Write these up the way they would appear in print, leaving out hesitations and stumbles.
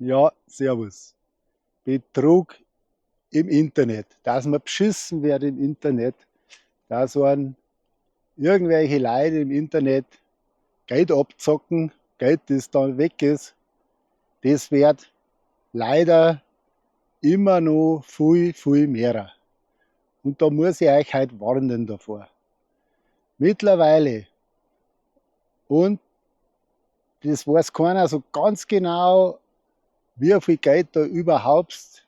Ja, servus. Betrug im Internet. Dass man beschissen wird im Internet, dass einen irgendwelche Leute im Internet Geld abzocken, Geld, das dann weg ist, das wird leider immer noch viel, viel mehr. Und da muss ich euch heute warnen davor. Mittlerweile, und das weiß keiner so ganz genau, wie viel Geld da überhaupt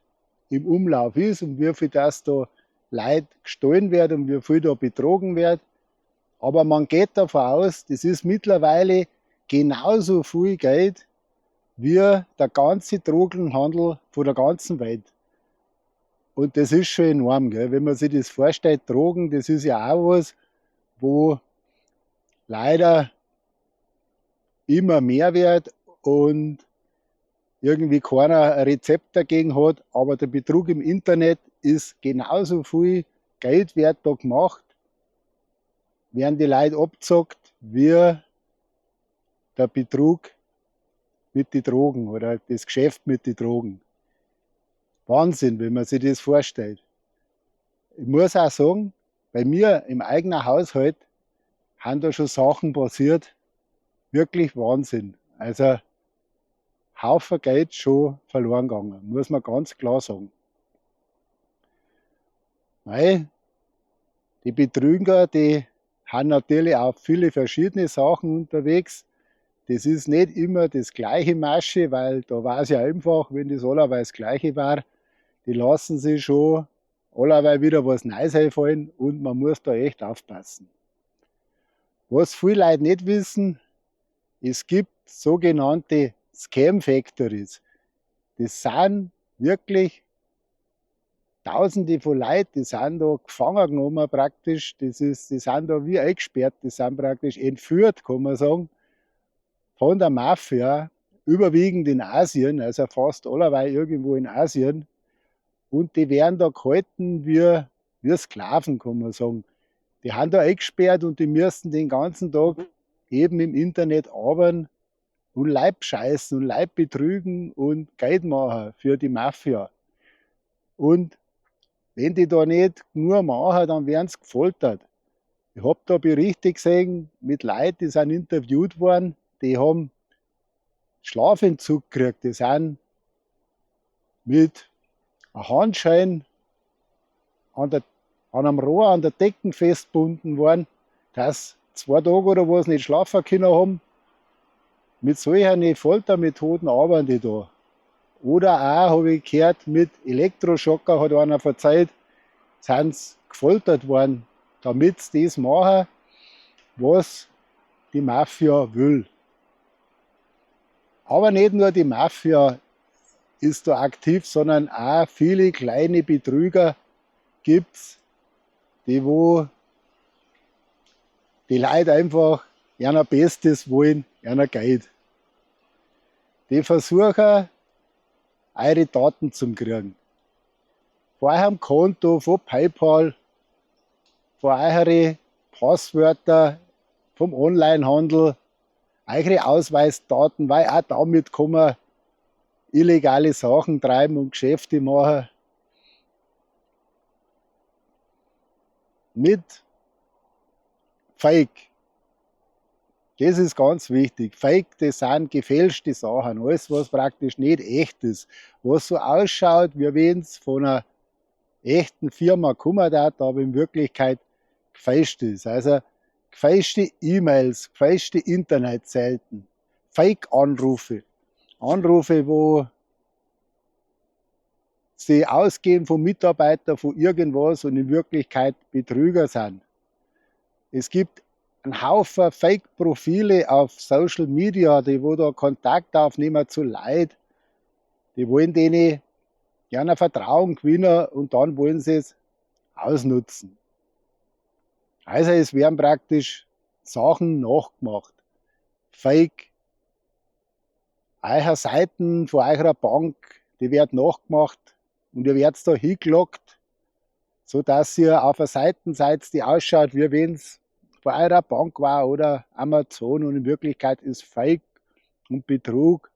im Umlauf ist und wie viel das da Leute gestohlen wird und wie viel da betrogen wird. Aber man geht davon aus, das ist mittlerweile genauso viel Geld wie der ganze Drogenhandel von der ganzen Welt. Und das ist schon enorm, gell? Wenn man sich das vorstellt, Drogen, das ist ja auch was, wo leider immer mehr wird und irgendwie keiner ein Rezept dagegen hat, aber der Betrug im Internet ist genauso viel Geld wird da gemacht, werden die Leute abgezockt, wie der Betrug mit den Drogen oder das Geschäft mit den Drogen. Wahnsinn, wenn man sich das vorstellt. Ich muss auch sagen, bei mir im eigenen Haushalt haben da schon Sachen passiert, wirklich Wahnsinn. Also Haufen Geld schon verloren gegangen, muss man ganz klar sagen. Weil die Betrüger, die haben natürlich auch viele verschiedene Sachen unterwegs. Das ist nicht immer das gleiche Masche, weil da war es ja einfach, wenn das allerweil das gleiche war, die lassen sich schon allerweil wieder was Neues einfallen und man muss da echt aufpassen. Was viele Leute nicht wissen, es gibt sogenannte Scam Factories. Das sind wirklich Tausende von Leuten, die sind da gefangen genommen praktisch, die sind da wie eingesperrt, die sind praktisch entführt, kann man sagen, von der Mafia, überwiegend in Asien, also fast allerweil irgendwo in Asien. Und die werden da gehalten wie Sklaven, kann man sagen. Die haben da eingesperrt und die müssen den ganzen Tag eben im Internet arbeiten und Leib scheißen und Leib betrügen und Geld machen für die Mafia. Und wenn die da nicht nur machen, dann werden sie gefoltert. Ich hab da Berichte gesehen mit Leuten, die sind interviewt worden, die haben Schlafentzug gekriegt, die sind mit einem Handschein an einem Rohr an der Decke festgebunden worden, dass 2 Tage oder was nicht schlafen können haben. Mit solchen Foltermethoden arbeiten die da. Oder auch, habe ich gehört, mit Elektroschocker, hat einer verzeiht, sind sie gefoltert worden, damit sie das machen, was die Mafia will. Aber nicht nur die Mafia ist da aktiv, sondern auch viele kleine Betrüger gibt's, die wo die Leute einfach einer Bestes wollen, einer Geld. Die versuchen, eure Daten zu kriegen. Von eurem Konto, von PayPal, von eure Passwörter, vom Onlinehandel, eure Ausweisdaten, weil auch damit kann man illegale Sachen treiben und Geschäfte machen. Mit Fake. Das ist ganz wichtig. Fake, das sind gefälschte Sachen. Alles, was praktisch nicht echt ist. Was so ausschaut, wie wenn's von einer echten Firma kommen hat, aber in Wirklichkeit gefälscht ist. Also gefälschte E-Mails, gefälschte Internetseiten, Fake-Anrufe. Anrufe, wo sie ausgehen von Mitarbeitern von irgendwas und in Wirklichkeit Betrüger sind. Es gibt einen Haufen Fake-Profile auf Social Media, die wo da Kontakt aufnehmen zu Leuten, die wollen denen gerne Vertrauen gewinnen und dann wollen sie es ausnutzen. Also es werden praktisch Sachen nachgemacht. Fake. Eure Seiten von eurer Bank, die werden nachgemacht und ihr werdet da hingelockt, sodass ihr auf einer Seite seid, die ausschaut, wie wenn's von eurer Bank war oder Amazon und in Wirklichkeit ist Fake und Betrug.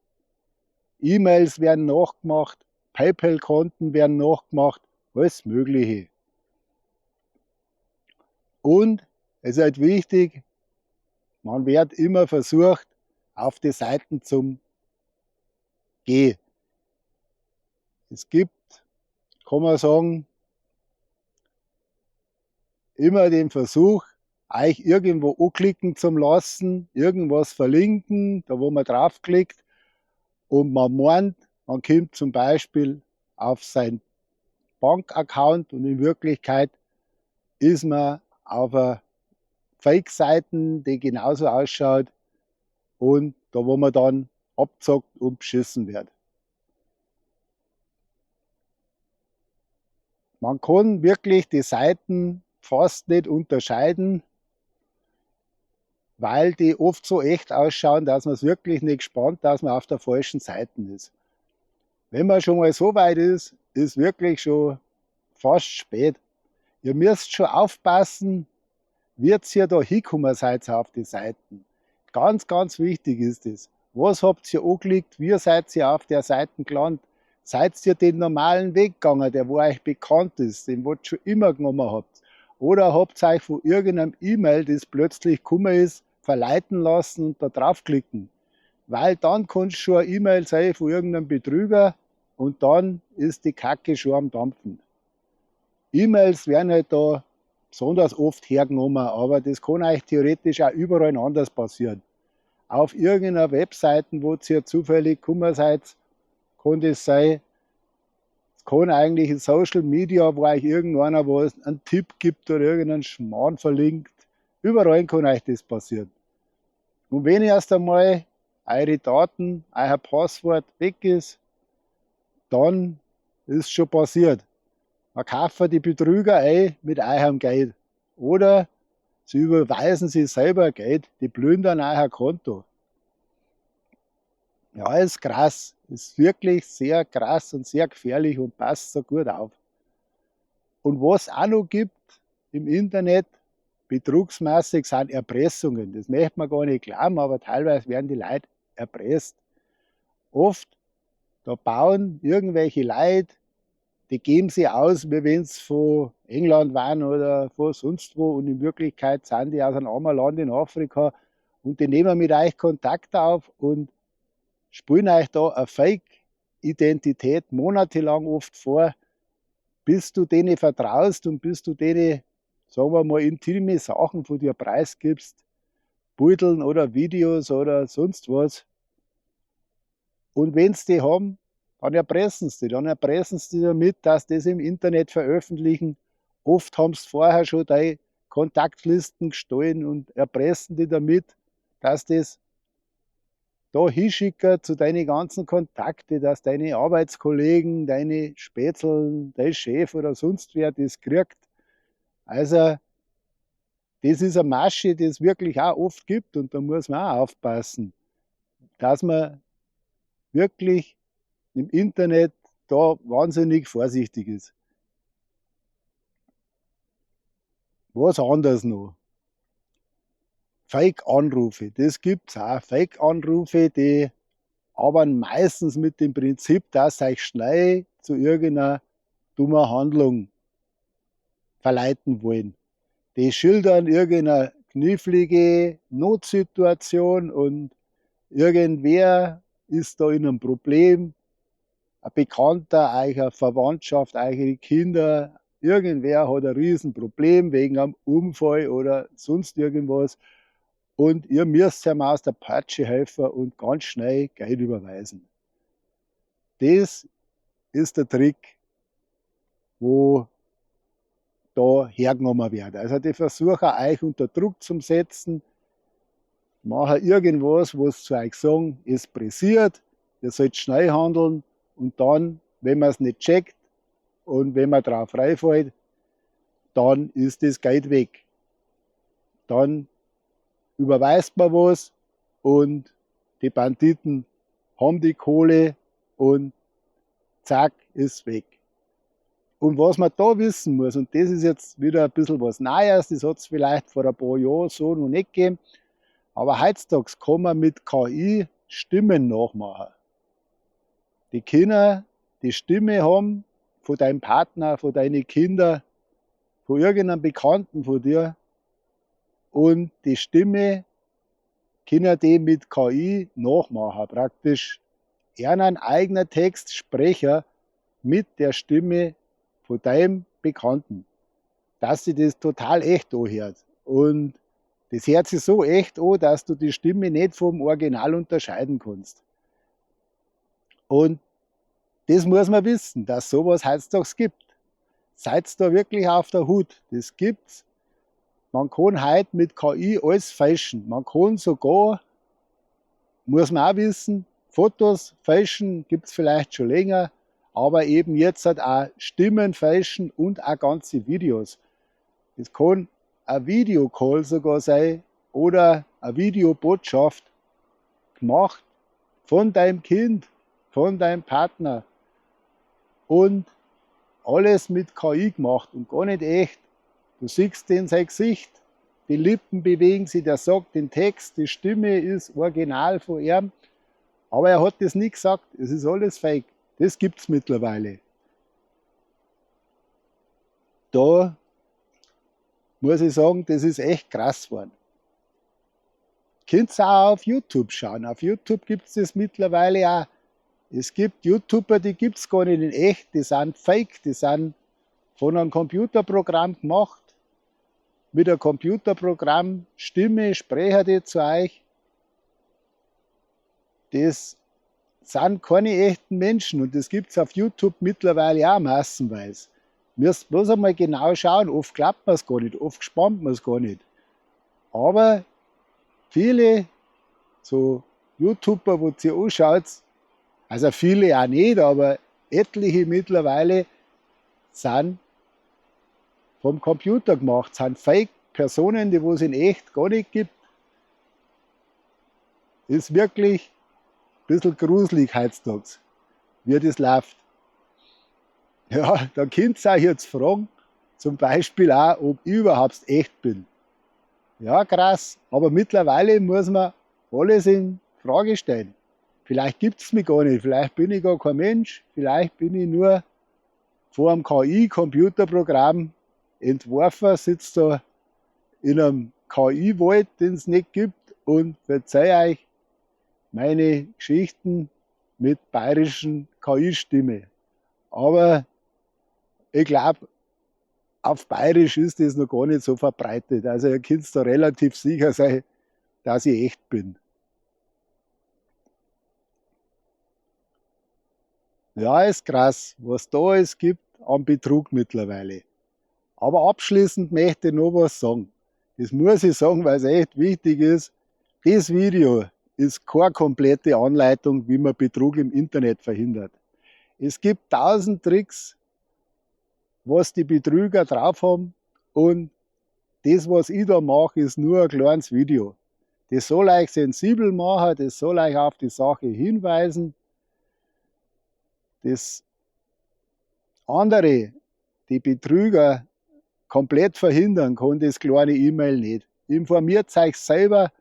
E-Mails werden nachgemacht, PayPal-Konten werden nachgemacht, alles Mögliche. Und es ist halt wichtig, man wird immer versucht, auf die Seiten zum gehen. Es gibt, kann man sagen, immer den Versuch, euch irgendwo anklicken zum lassen, irgendwas verlinken, da wo man draufklickt und man meint, man kommt zum Beispiel auf sein Bankaccount und in Wirklichkeit ist man auf einer Fake-Seite, die genauso ausschaut und da wo man dann abzockt und beschissen wird. Man kann wirklich die Seiten fast nicht unterscheiden, weil die oft so echt ausschauen, dass man es wirklich nicht gespannt, dass man auf der falschen Seite ist. Wenn man schon mal so weit ist, ist wirklich schon fast spät. Ihr müsst schon aufpassen, wie ihr da hingekommen seid auf die Seiten. Ganz, ganz wichtig ist es. Was habt ihr angeklickt? Wie seid ihr auf der Seite gelandet? Seid ihr den normalen Weg gegangen, der wo euch bekannt ist, den wo ihr schon immer genommen habt? Oder habt ihr euch von irgendeinem E-Mail, das plötzlich gekommen ist, verleiten lassen und da draufklicken? Weil dann kann es schon eine E-Mail sein von irgendeinem Betrüger und dann ist die Kacke schon am Dampfen. E-Mails werden halt da besonders oft hergenommen, aber das kann euch theoretisch auch überall anders passieren. Auf irgendeiner Webseite, wo ihr zufällig gekommen seid, kann das sein. Es kann eigentlich in Social Media, wo euch irgendeiner was, einen Tipp gibt oder irgendeinen Schmarrn verlinkt. Überall kann euch das passieren. Und wenn erst einmal eure Daten, euer Passwort weg ist, dann ist schon passiert. Man kauft die Betrüger ein mit eurem Geld. Oder sie überweisen sich selber Geld, die plündern euer Konto. Ja, ist krass. Ist wirklich sehr krass und sehr gefährlich und passt so gut auf. Und was auch noch gibt im Internet, betrugsmäßig, sind Erpressungen. Das möchte man gar nicht glauben, aber teilweise werden die Leute erpresst. Oft, da bauen irgendwelche Leute, die geben sie aus, wie wenn's von England waren oder von sonst wo, und in Wirklichkeit sind die aus einem anderen Land in Afrika und die nehmen mit euch Kontakt auf und spielen euch da eine Fake-Identität monatelang oft vor, bis du denen vertraust und bis du denen, sagen wir mal, intime Sachen von dir preisgibst, Bildeln oder Videos oder sonst was. Und wenn's die haben, dann erpressen sie die. Dann erpressen sie die damit, dass das im Internet veröffentlichen. Oft haben sie vorher schon deine Kontaktlisten gestohlen und erpressen die damit, dass das da hinschicken zu deinen ganzen Kontakte, dass deine Arbeitskollegen, deine Spätzeln, dein Chef oder sonst wer das kriegt. Also das ist eine Masche, die es wirklich auch oft gibt und da muss man auch aufpassen, dass man wirklich im Internet da wahnsinnig vorsichtig ist. Was anderes noch. Fake-Anrufe, das gibt's auch. Fake-Anrufe, die arbeiten meistens mit dem Prinzip, dass sie euch schnell zu irgendeiner dummen Handlung verleiten wollen. Die schildern irgendeine knifflige Notsituation und irgendwer ist da in einem Problem, ein Bekannter, eure Verwandtschaft, eure Kinder, irgendwer hat ein Riesenproblem wegen einem Unfall oder sonst irgendwas und ihr müsst ihm aus der Patsche helfen und ganz schnell Geld überweisen. Das ist der Trick, wo da hergenommen wird. Also die versuchen euch unter Druck zu setzen, machen irgendwas, was zu euch sagen, es pressiert, ihr sollt schnell handeln und dann, wenn man's nicht checkt und wenn man drauf reinfällt, dann ist das Geld weg. Dann überweist man was und die Banditen haben die Kohle und zack, ist weg. Und was man da wissen muss, und das ist jetzt wieder ein bisschen was Neues, das hat's vielleicht vor ein paar Jahren so noch nicht gegeben, aber heutzutage kann man mit KI Stimmen nachmachen. Die Kinder die Stimme haben von deinem Partner, von deinen Kindern, von irgendeinem Bekannten von dir und die Stimme können die mit KI nachmachen, praktisch einen eigenen Text sprechen mit der Stimme von deinem Bekannten, dass sich das total echt anhört. Und das hört sich so echt an, dass du die Stimme nicht vom Original unterscheiden kannst. Und das muss man wissen, dass sowas heutzutage gibt. Seid da wirklich auf der Hut. Das gibt's. Man kann heute mit KI alles fälschen. Man kann sogar, muss man auch wissen, Fotos fälschen, gibt's vielleicht schon länger, aber eben jetzt halt auch Stimmen fälschen und auch ganze Videos. Es kann ein Videocall sogar sein oder eine Videobotschaft gemacht von deinem Kind, von deinem Partner und alles mit KI gemacht und gar nicht echt. Du siehst den sein Gesicht, die Lippen bewegen sich, der sagt den Text, die Stimme ist original von ihm, aber er hat das nie gesagt, es ist alles fake. Das gibt's mittlerweile. Da muss ich sagen, das ist echt krass geworden. Könnt ihr auch auf YouTube schauen. Auf YouTube gibt's das mittlerweile auch. Es gibt YouTuber, die gibt's gar nicht in echt, die sind fake, die sind von einem Computerprogramm gemacht. Mit einem Computerprogramm, Stimme, sprechen die zu euch. Das sind keine echten Menschen und das gibt's auf YouTube mittlerweile auch massenweise. Müsst bloß einmal genau schauen, oft glaubt man's gar nicht, oft spannt man's gar nicht. Aber viele so YouTuber, wo ihr anschaut, also viele auch nicht, aber etliche mittlerweile sind vom Computer gemacht, sind Fake-Personen, die es in echt gar nicht gibt. Ist wirklich ein bisschen gruselig heutzutage, wie das läuft. Ja, da könnt ihr euch jetzt fragen, zum Beispiel auch, ob ich überhaupt echt bin. Ja, krass, aber mittlerweile muss man alles in Frage stellen. Vielleicht gibt's mich gar nicht, vielleicht bin ich gar kein Mensch, vielleicht bin ich nur vor einem K I-Computerprogramm entworfen, sitzt da in einem K I-Wald, den es nicht gibt, und verzeih euch meine Geschichten mit bayerischen K I-Stimme. Aber ich glaub, auf Bayerisch ist das noch gar nicht so verbreitet. Also ihr könnt da relativ sicher sein, dass ich echt bin. Ja, ist krass, was da es gibt an Betrug mittlerweile. Aber abschließend möchte ich noch was sagen. Das muss ich sagen, weil es echt wichtig ist. Das Video ist keine komplette Anleitung, wie man Betrug im Internet verhindert. Es gibt 1000 Tricks, was die Betrüger drauf haben, und das, was ich da mache, ist nur ein kleines Video. Das soll euch sensibel machen, das soll euch auf die Sache hinweisen. Das andere, die Betrüger komplett verhindern kann das kleine E-Mail nicht. Informiert euch selber,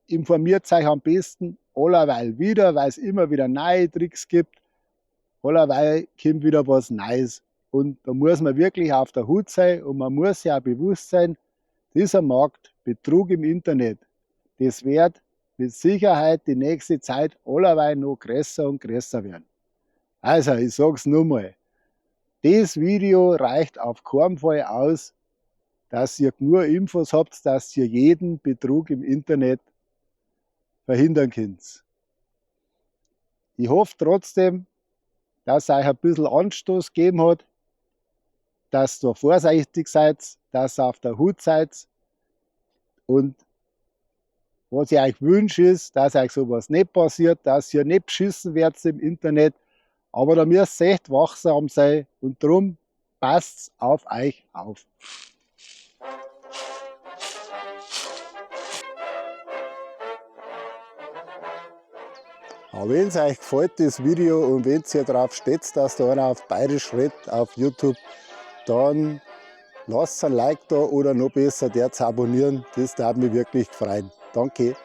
informiert euch am besten allerweil wieder, weil es immer wieder neue Tricks gibt. Allerweil kommt wieder was Neues. Und da muss man wirklich auf der Hut sein und man muss sich auch bewusst sein, dieser Markt, Betrug im Internet, das wird mit Sicherheit die nächste Zeit allerweil noch größer und größer werden. Also, ich sag's nur mal, das Video reicht auf keinen Fall aus, dass ihr nur Infos habt, dass ihr jeden Betrug im Internet verhindern könnt. Ich hoffe trotzdem, dass es euch ein bisschen Anstoß gegeben hat, dass ihr vorsichtig seid, dass ihr auf der Hut seid. Und was ich euch wünsche, ist, dass euch sowas nicht passiert, dass ihr nicht beschissen werdet im Internet. Aber da müsst ihr echt wachsam sein und drum passt's auf euch auf. Aber wenn's euch gefällt, das Video, und wenn's ihr drauf steht, dass da einer auf Bayerisch redet auf YouTube, dann lasst ein Like da oder noch besser, der zu abonnieren. Das darf mich wirklich freuen. Danke.